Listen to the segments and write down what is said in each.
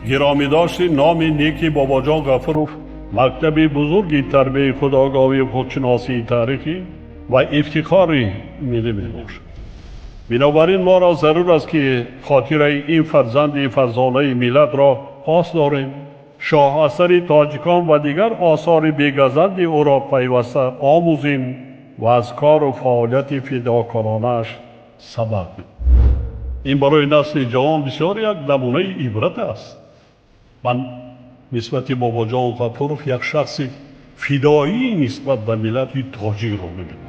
Гиромӣ дошти номи неки Бобоҷон Ғафуров мактаби бузурги тарбияи худогоҳӣ, худшиносии таърихӣ ва ифтихори миллӣ мебошад. Бинобар ин моро зарур аст, ки хотираи ин фарзанди фарзонаи миллатро пос дорем, шоҳасари тоҷикон ва дигар осори бегазанди ӯро пайваста омӯзем ва аз кору фаъолияти фидокоронааш сабақ. Ин барои насли ҷавон бисёр як намунаи ибрат аст. Ман нисбати Бобоҷон Ғафуров як шахси фидоӣ нисбат ба миллати тоҷикро мебинам.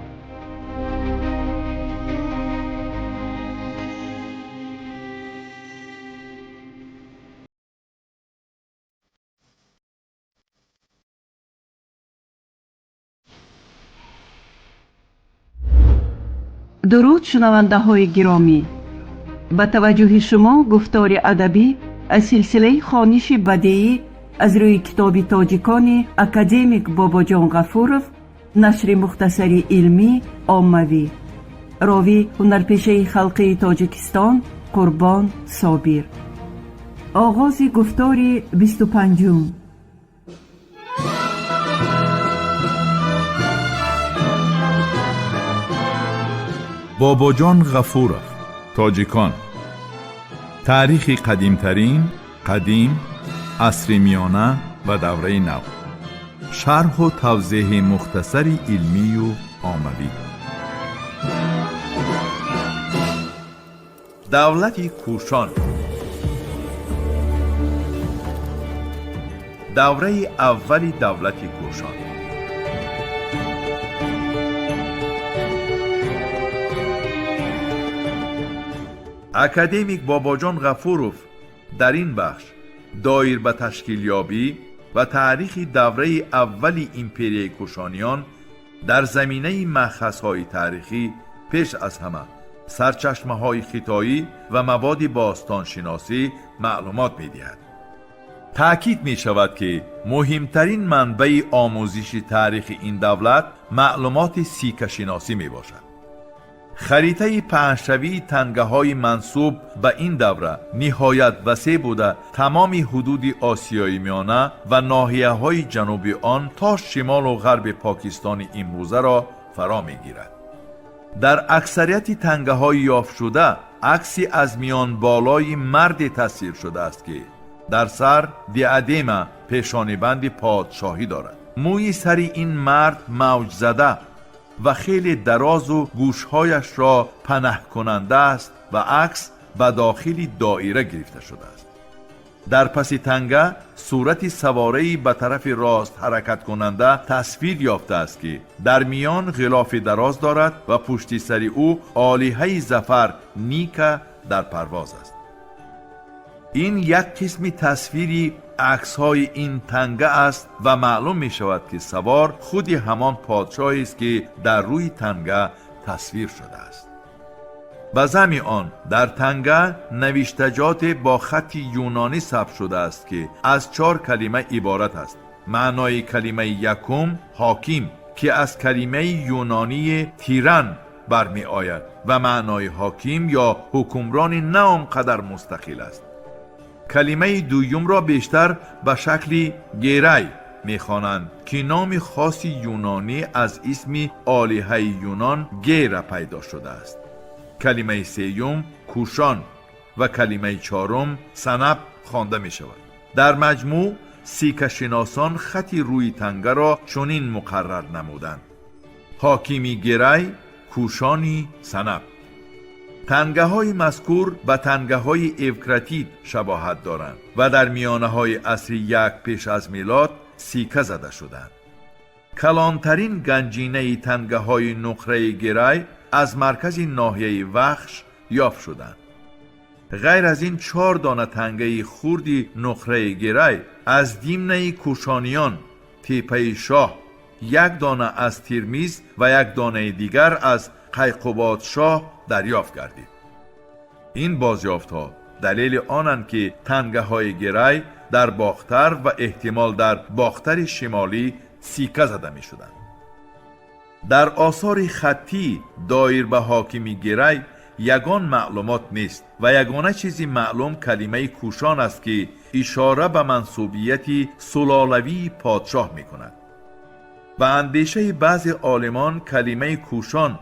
Дуруд, шунавандаҳои гиромӣ! Ба таваҷҷӯҳи шумо гуфтори адабӣ аз силсилаи хониши бадеӣ аз рӯи китоби тоҷикони академик Бобоҷон Ғафуров, нашри мухтасари илмӣ оммавӣ. Ровӣ ҳунарпешаи халқии Тоҷикистон Қурбон Собир. Оғози гуфтори 25-ум. Бобоҷон Ғафуров, тоҷикон. Таърихи қадимтарин, қадим, асри миёна ва давраи нав. Шарҳу тавзеҳи мухтасари илмию оммавӣ. Давлати Кушон. Давраи аввали давлати Кушон. Академик Бобоҷон Ғафуров дар ин бахш доир ба ташкилёбӣ ва таърихи давраи аввали империяи Кушониён дар заминаи маъхазҳои таърихӣ, пеш аз ҳама сарчашмаҳои хитоӣ ва маводи бостоншиносӣ маълумот медиҳад. Таъкид мешавад, ки муҳимтарин манбаи омӯзиши таърихи ин давлат маълумоти сиккашиносӣ мебошад. Харитаи паҳншавии тангаҳои мансуб ба ин давра ниҳоят васеъ буда, тамоми ҳудуди Осиёи Миёна ва ноҳияҳои ҷануби он то шимолу ғарби Покистони имрӯзаро фаро мегирад. Дар аксарияти тангаҳои ёфтшуда акси аз миёнболои марде тасвир шудааст, ки дар сар диадема, пешонибанди подшоҳӣ дорад. Мӯи сари ин мард мавҷзада ва хеле дарозу гӯшҳояшро панаҳкунанда аст ва акс ба дохили доира гирифта шудааст. Дар паси танга сурати савораи ба тарафи рост ҳаракаткунанда тасвир ёфтааст, ки дар миён ғилофи дароз дорад ва пушти сари ӯ олиҳаи зафар Ника дар парвоз аст. Ин як қисми тасвири аксҳои ин танга аст ва маълум мешавад, ки савор худи ҳамон подшоҳест, ки дар рӯи танга тасвир шудааст. Ба замми он дар танга навиштаҷоте бо хатти юнонӣ сабт шудааст, ки аз чор калима иборат аст. Маънои калимаи якум ҳоким, ки аз калимаи юнонии тиран бармеояд ва маънои ҳоким ё ҳукмрони на он қадар мустақил аст. Калимаи дуюмро бештар ба шакли Герай мехонанд, ки номи хоси юнонӣ аз исми олиҳаи юнон Гера пайдо шудааст. Калимаи сеюм Кушон ва калимаи чорум Санаб хонда мешавад. Дар маҷмӯъ сиккашиносон хати рӯи тангаро чунин муқаррар намуданд: ҳокими Герай, Кушони Санаб. Тангаҳои мазкур ба тангаҳои Евкратид шабоҳат доранд ва дар миёнаҳои асри як пеш аз милод сикка зада шуданд. Калонтарин ганҷинаи тангаҳои нуқраи Герай аз маркази ноҳияи Вахш ёфт шуданд. Ғайр аз ин, чор дона тангаи хурди нуқраи Герай аз Димнаи Кушониён, Теппаи Шоҳ, як дона аз Тирмиз ва як донаи дигар аз Қайқубодшоҳ дарёфт гардид. Ин бозёфтҳо далели онанд, ки тангаҳои Герай дар Бохтар ва эҳтимол дар Бохтари Шимолӣ сикка зада мешуданд. Дар осори хаттӣ доир ба ҳокими Герай ягон маълумот нест ва ягона чизи маълум калимаи кушон аст, ки ишора ба мансубияти сулолавии подшоҳ мекунад. Ба андешаи баъзе олимон, калимаи кушон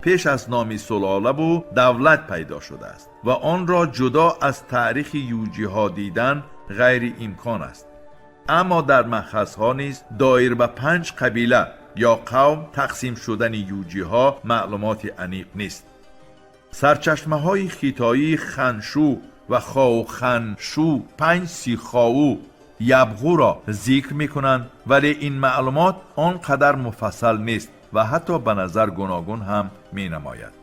пеш аз номи сулолаву давлат пайдо шудааст ва онро ҷудо аз таърихи юҷиҳо дидан ғайриимкон аст. Аммо дар маъхазҳо низ доир ба панҷ қабила ё қавм тақсим шудани юҷиҳо маълумоти аниқ нест. Сарчашмаҳои хитоии Ханшу ва Хоуханшу панҷ сихоу ябғуро зикр мекунанд, вале ин маълумот он қадар муфассал нест ва ҳатто ба назар гуногун ҳам менамояд.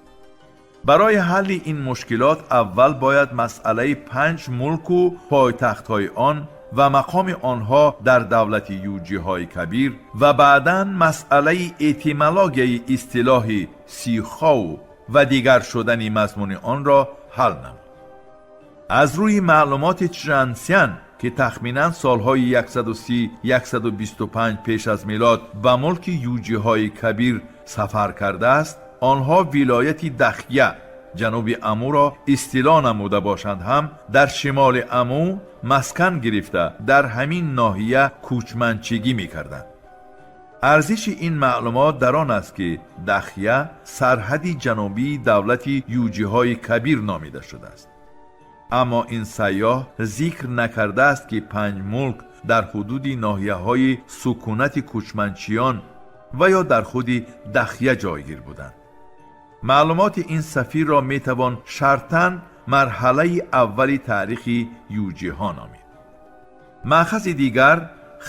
Барои ҳалли ин мушкилот аввал бояд масъалаи панҷ мулку пойтахтҳои он ва мақоми онҳо дар давлати юҷиҳои кабир ва баъдан масъалаи этимологияи истилоҳи сихоу ва дигар шудани мазмуни онро ҳал намуд. Аз рӯи маълумоти Чжансян, ки тахминан солҳои 130-125 пеш аз милод ба мулки юҷиҳои кабир сафар кардааст, онҳо вилояти Дахя, ҷануби Амуро истило намуда бошанд ҳам, дар шимоли Аму маскан гирифта, дар ҳамин ноҳия кӯчманчигӣ мекарданд. Арзиши ин маълумот дар он аст, ки Дахя сарҳади ҷанубии давлати юҷиҳои кабир номида шудааст. Аммо ин сайёҳ зикр накардааст, ки панҷ мулк дар ҳудуди ноҳияҳои сукунати кӯчманчиён ва ё дар худи Дахя ҷойгир буданд. Маълумоти ин сафирро метавон шартан марҳалаи аввали таърихи юҷиҳо номид. Маъхази дигар,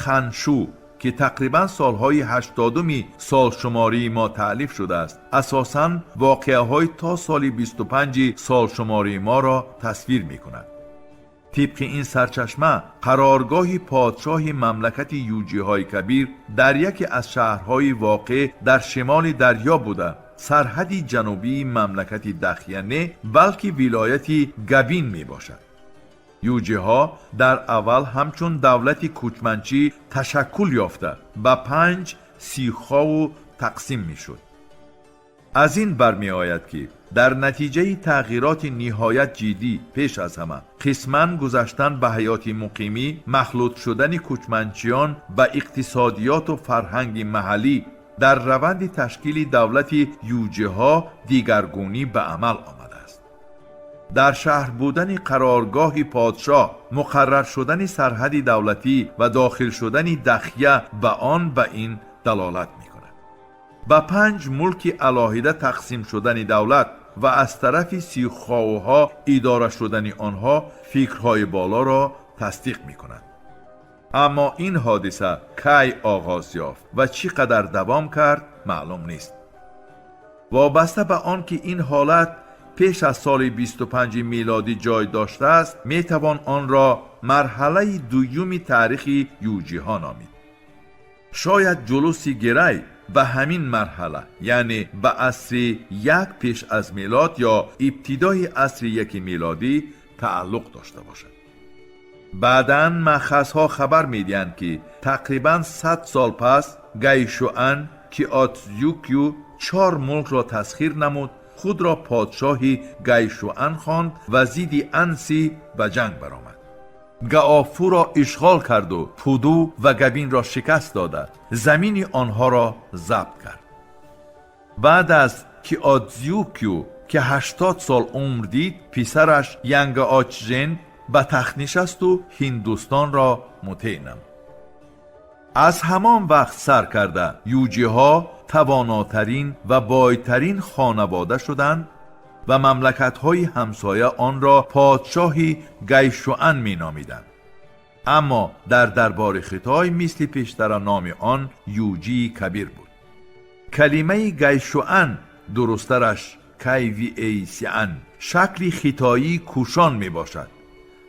Ханшу, ки тақрибан солҳои 80-уми солшумории мо таълиф шудааст, асосан воқеаҳои то соли 25-и солшумории моро тасвир мекунад. Тибқи ин сарчашма, қароргоҳи подшоҳи мамлакати юҷиҳои кабир дар яке аз шаҳрҳои воқеъ дар шимоли дарё буда, сарҳади ҷанубии мамлакати Дахя не, балки вилояти Габин мебошад. Юҷиҳо дар аввал ҳамчун давлати кӯчманчӣ ташаккул ёфта, ба панҷ сихову тақсим мешуд. Аз ин бармеояд, ки дар натиҷаи тағйироти ниҳоят ҷиддӣ, пеш аз ҳама қисман гузаштан ба ҳаёти муқимӣ, махлут шудани кӯчманчиён ба иқтисодиёту фарҳанги маҳаллӣ, дар раванди ташкили давлати юҷиҳо дигаргунӣ ба амал омадааст. Дар шаҳр будани қароргоҳи подшоҳ, муқаррар шудани сарҳади давлатӣ ва дохил шудани Дахя ба он ба ин далолат мекунад. Ба панҷ мулки алоҳида тақсим шудани давлат ва аз тарафи сихоуҳо идора шудани онҳо фикрҳои болоро тасдиқ мекунад. Аммо ин ҳодиса кай оғоз ёфт ва чӣ қадар давом кард, маълум нест. Вобаста ба он ки ин ҳолат пеш аз соли 25 милодӣ ҷой доштааст, метавон онро марҳалаи дуюми таърихи юҷиҳо номид. Шояд ҷулуси Герай ба ҳамин марҳала, яъне ба асри як пеш аз милод ё ибтидои асри яки милодӣ тааллуқ дошта бошад. Баъдан маъхазҳо хабар медиҳанд, ки тақрибан 100 сол пас Гайшуан Киотзюкю чор мулкро тасхир намуд, худро подшоҳи Гайшуан хонд ва зидди Анси ба ҷанг баромад. Гаофуро ишғол карду Пуду ва Габинро шикаст дода, замини онҳоро забт кард. Баъд аз Киотзюкю, ки 80 сол умр дид, писараш Янгаочжен ба тахт нишасту Ҳиндустонро мутеъ намуд. Аз ҳамон вақт сар карда юҷиҳо тавонотарин ва бойтарин хонавода шуданд ва мамлакатҳои ҳамсоя онро подшоҳи Гайшуан меномиданд. Аммо дар дарбори Хитой мисли пештара номи он Юҷии Кабир буд. Калимаи Гайшуан, дурусттараш Кайвиэйсиан, шакли хитоии кушон мебошад.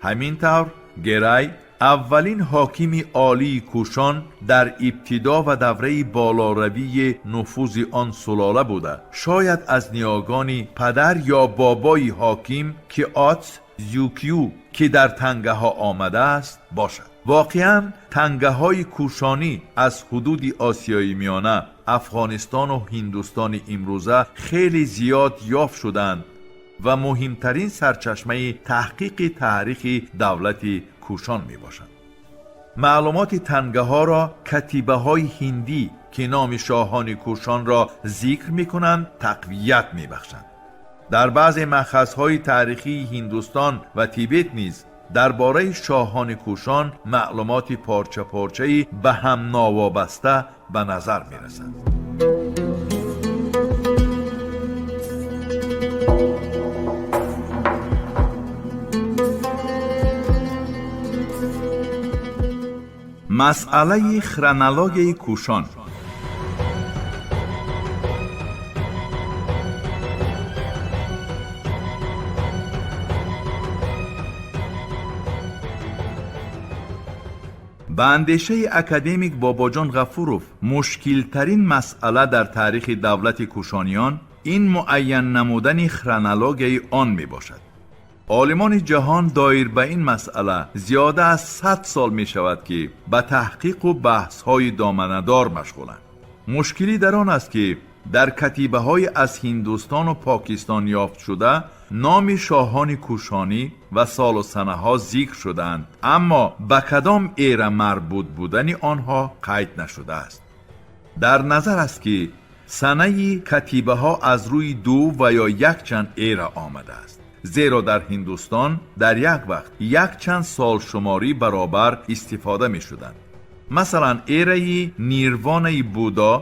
Ҳамин тавр, Герай, аввалин ҳокими олии кушон, дар ибтидо ва давраи болоравии нуфузи он сулола буда, шояд аз ниёгони падар ё бобои ҳоким Киотс Зюкю, ки дар тангаҳо омадааст, бошад. Воқеан, тангаҳои кушонӣ аз ҳудуди Осиёи Миёна, Афғонистону Ҳиндустони имрӯза хеле зиёд ёфт шуданд. ва муҳимтарин сарчашмаи таҳқиқи таърихи давлати Кушон мебошад. Маълумоти тангаҳоро катибаҳои ҳиндӣ, ки номи шоҳони Кушонро зикр мекунанд, тақвият мебахшанд. Дар баъзе маъхазҳои таърихии Ҳиндустон ва Тибет низ дар бораи шоҳони Кушон маълумоти порча-порчаи ба ҳам новобаста ба назар мерасад. Масъалаи хронологияи Кушон. Ба андешаи академик Бобоҷон Ғафуров, мушкилтарин масъала дар таърихи давлати Кушониён ин муайян намудани хронологияи он мебошад. Олимони ҷаҳон доир ба ин масъала зиёда аз 100 сол мешавад, ки ба таҳқиқу баҳсҳои доманадор машғуланд. Мушкилӣ дар он аст, ки дар катибаҳои аз Ҳиндустону Покистон ёфтшуда номи шоҳони кушонӣ ва солу санаҳо зикр шудаанд, аммо ба кадом эра марбут будани онҳо қайд нашудааст. Дар назар аст, ки санаи катибаҳо аз рӯи ду ва ё якчанд эра омадааст, зеро дар Ҳиндустон дар як вақт якчанд солшуморӣ баробар истифода мешуданд. Масалан, эраи Нирвонаи Будо,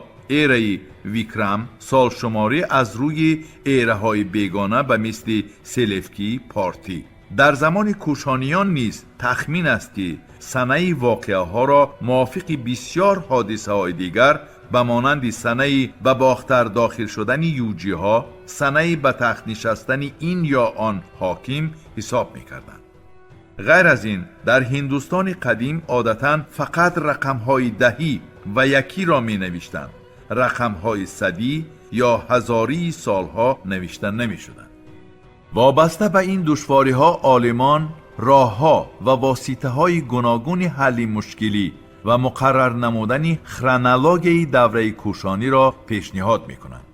эраи Викрам, солшуморӣ аз рӯи эраҳои бегона ба мисли Селевкӣ, Партӣ. Дар замони кушониён низ тахмин аст, ки санаи воқеаҳоро мувофиқи бисьёр ҳодисаҳои дигар ба монанди санаи ба Бохтар дохил шудани юҷиҳо, санаи ба тахт нишастани ин ё он ҳоким ҳисоб мекарданд. Ғайр аз ин, дар Ҳиндустони қадим одатан фақат рақамҳои даҳӣ ва якиро менавиштанд. Рақамҳои садӣ ё ҳазории солҳо навишта намешуданд. Вобаста ба ин душвориҳо олимон роҳҳо ва воситаҳои гуногуни ҳалли мушкилӣ ва муқаррар намудани хронологияи давраи кушониро пешниҳод мекунанд.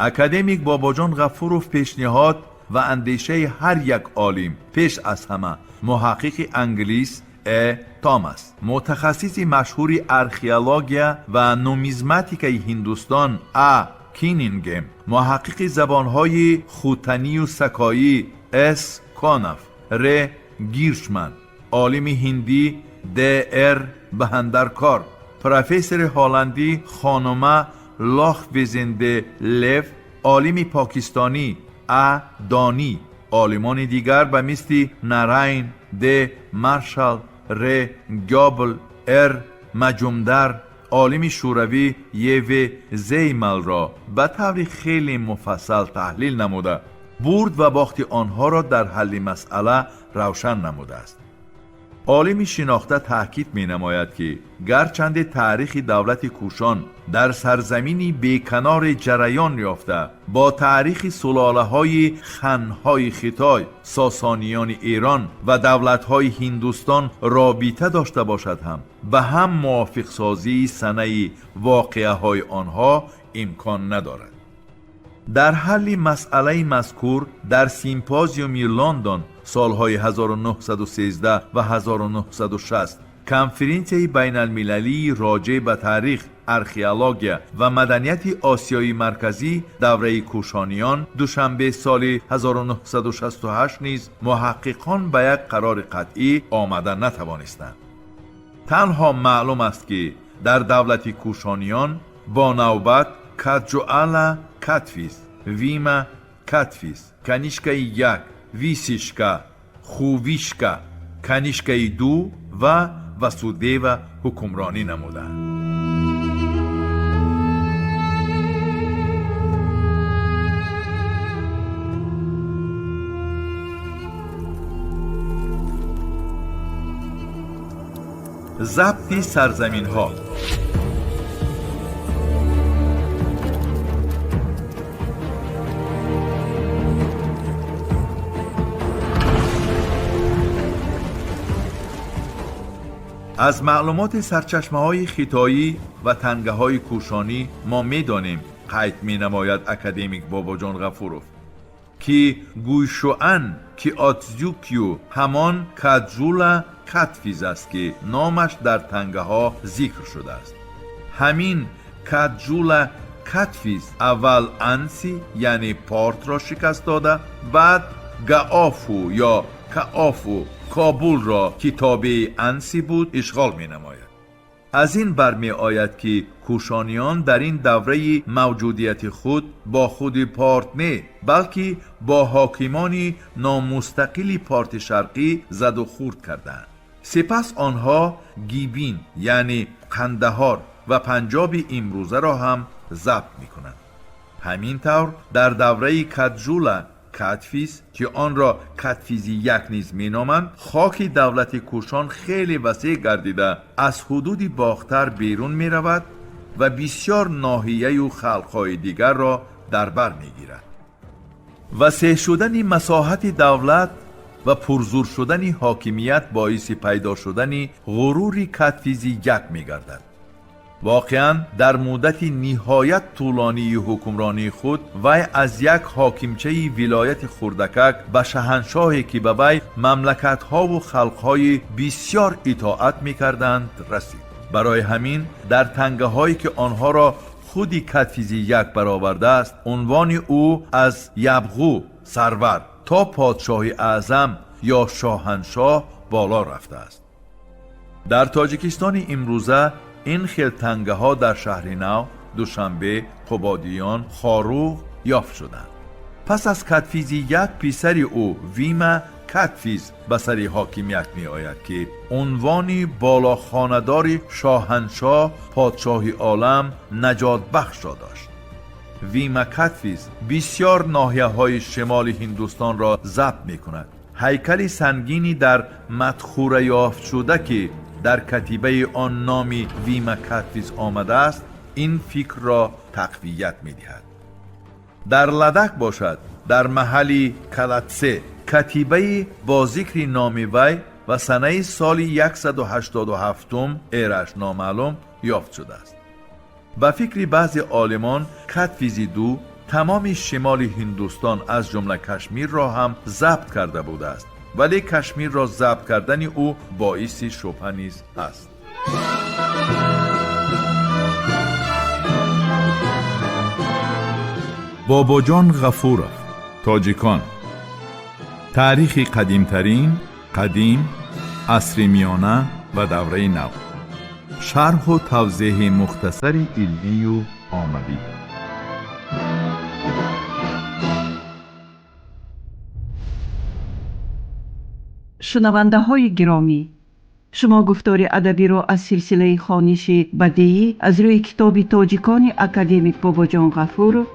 Академик Бобоҷон Ғафуров пешниҳод ва андешаи ҳар як олим, пеш аз ҳама муҳаққиқи англис Э. Томас, мутахассиси машҳури археология ва нумизматикаи Ҳиндустон А. Кинингем, муҳаққиқи забонҳои хутанию сакоӣ С. Конов, Р. Гиршман, олими ҳиндӣ Д. Р. Баҳандаркор, профессори ҳолландӣ хонума Лохвизенде Лев, олими покистонӣ А. Донӣ, олимони дигар ба мисли Нарайн, Д. Маршал, Р. Гёбл, Р. Маҷумдар, олими шӯравӣ Е. В. Зеймалро ба таври хеле муфассал таҳлил намуда, бурд ва бохти онҳоро дар ҳалли масъала равшан намудааст. Олими шинохта таъкид менамояд, ки гарчанде таърихи давлати Кушон дар сарзамини беканори ҷараён ёфта бо таърихи сулолаҳои ханҳои Хитой, Сосониёни Эрон ва давлатҳои Ҳиндустон робита дошта бошад ҳам, ба ҳам мувофиқсозии санаи воқеаҳои онҳо имкон надорад. Дар ҳалли масъалаи мазкур дар симпозиуми Лондон солҳои 1913 ва 1960, конференсияи байналмилалии роҷеъ ба таърих, археология ва маданияти Осиёи Марказӣ давраи Кушониён, Душанбе, соли 1968 низ муҳаққиқон ба як қарори қатъӣ омада натавонистанд. Танҳо маълум аст, ки дар давлати Кушониён бо навбат Каджуала Катфис, Вима Катфис, Канишкаи як, Висишка, Хувишка, Канишкаи ду ва Васудева ҳукмронӣ намуданд. Забти сарзаминҳо. Аз маълумоти сарчашмаҳои хитоӣ ва тангаҳои кушонӣ мо медонем, қайд менамояд академик Бобоҷон Ғафуров, ки Гуйшуан Киотзюкю ҳамон Каджула Катфиз аст, ки номаш дар тангаҳо зикр шудааст. Ҳамин Каджула Катфиз аввал Анси, яъне Портро шикаст дода, баъд Гаофу ё Каофу Кобулро, ки тобеи Анси буд, ишғол менамояд. Аз ин бармеояд, ки кӯшониён дар ин давраи мавҷудияти худ бо худи Порт не, балки бо ҳокимони номустақили Порти Шарқӣ заду хурд карданд. Сипас онҳо Гибин, яъне Қандаҳор ва Панҷоби имрӯзаро ҳам забт мекунанд. Ҳамин тавр, дар давраи Каджула Катфиз, ки онро Катфизи як низ меноманд, хоки давлати Кушон хеле васеъ гардида, аз ҳудуди Бохтар берун меравад ва бисёр ноҳияю халқҳои дигарро дар бар мегирад. Васеъ шудани масоҳати давлат ва пурзур шудани ҳокимият боиси пайдо шудани ғурури Катфизи як мегардад. Воқеан, дар муддати ниҳоят тӯлонии ҳукмронии худ вай аз як ҳокимчаи вилояти хурдакак ба шаҳаншоҳе, ки ба вай мамлакатҳову халқҳои бисёр итоат мекарданд, расид. Барои ҳамин дар тангаҳое, ки онҳоро худи Катфизи як баровардааст, унвони ӯ аз ябғу сарвар то подшоҳи аъзам ё шоҳаншоҳ боло рафтааст. Дар Тоҷикистони имрӯза ин хел тангаҳо дар Шаҳри Нав, Душанбе, Қубодиён, Хоруғ ёфт шуданд. Пас аз Катфизи як, писари ӯ Вима Катфиз ба сари ҳокимият меояд, ки унвони болохонадори шоҳаншоҳ, подшоҳи олам, наҷотбахшро дошт. Вима Катфиз бисёр ноҳияҳои шимоли Ҳиндустонро забт мекунад. Ҳайкали сангини дар Мадхура ёфтшуда, ки дар катибаи он номи Вима Катфиз омадааст, ин фикрро тақвият медиҳад. Дар Ладак бошад, дар маҳалли Калатсе катибаи бо зикри номи вай ва санаи соли 187, эраш номаълум, ёфт шудааст. Ба фикри баъзе олимон, Катфизи ду тамоми шимоли Ҳиндустон, аз ҷумла Кашмирро ҳам забт карда будааст, вале Кашмирро забт кардани ӯ боиси шубҳа низ ҳаст. Бобоҷон Ғафуров. Тоҷикон: таърихи қадимтарин, қадим, асри миёна ва давраи нав. Шарҳу тавзеҳи мухтасари илмию оммавӣ. Шунавандаҳои гиромӣ, шумо гуфтори адабиро аз силсилаи хониши бадеӣ аз рӯи китоби тоҷикони академик Бобоҷон Ғафуров,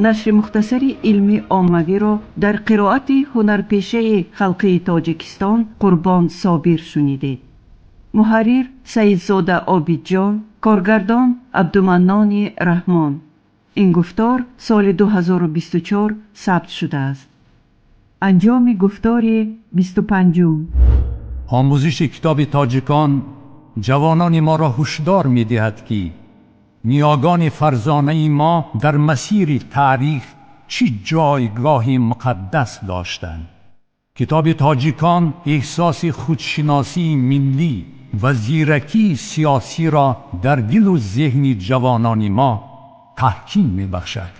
нашри мухтасари илмӣ оммавиро дар қироати ҳунарпешаи халқии Тоҷикистон Қурбон Собир шунидед. Муҳаррир Саидзода Обидҷон, коргардон Абдуманнони Раҳмон. Ин гуфтор соли 2024 сабт шудааст. Анҷоми гуфтори 25-ум. Омӯзиши китоби тоҷикон ҷавонони моро ҳушдор медиҳад, ки ниёгони фарзонаи мо дар масири таърих чӣ ҷойгоҳи муқаддас доштанд. Китоби тоҷикон эҳсоси худшиносии миллӣ ва зиракии сиёсиро дар дилу зеҳни ҷавонони мо таҳким мебахшад.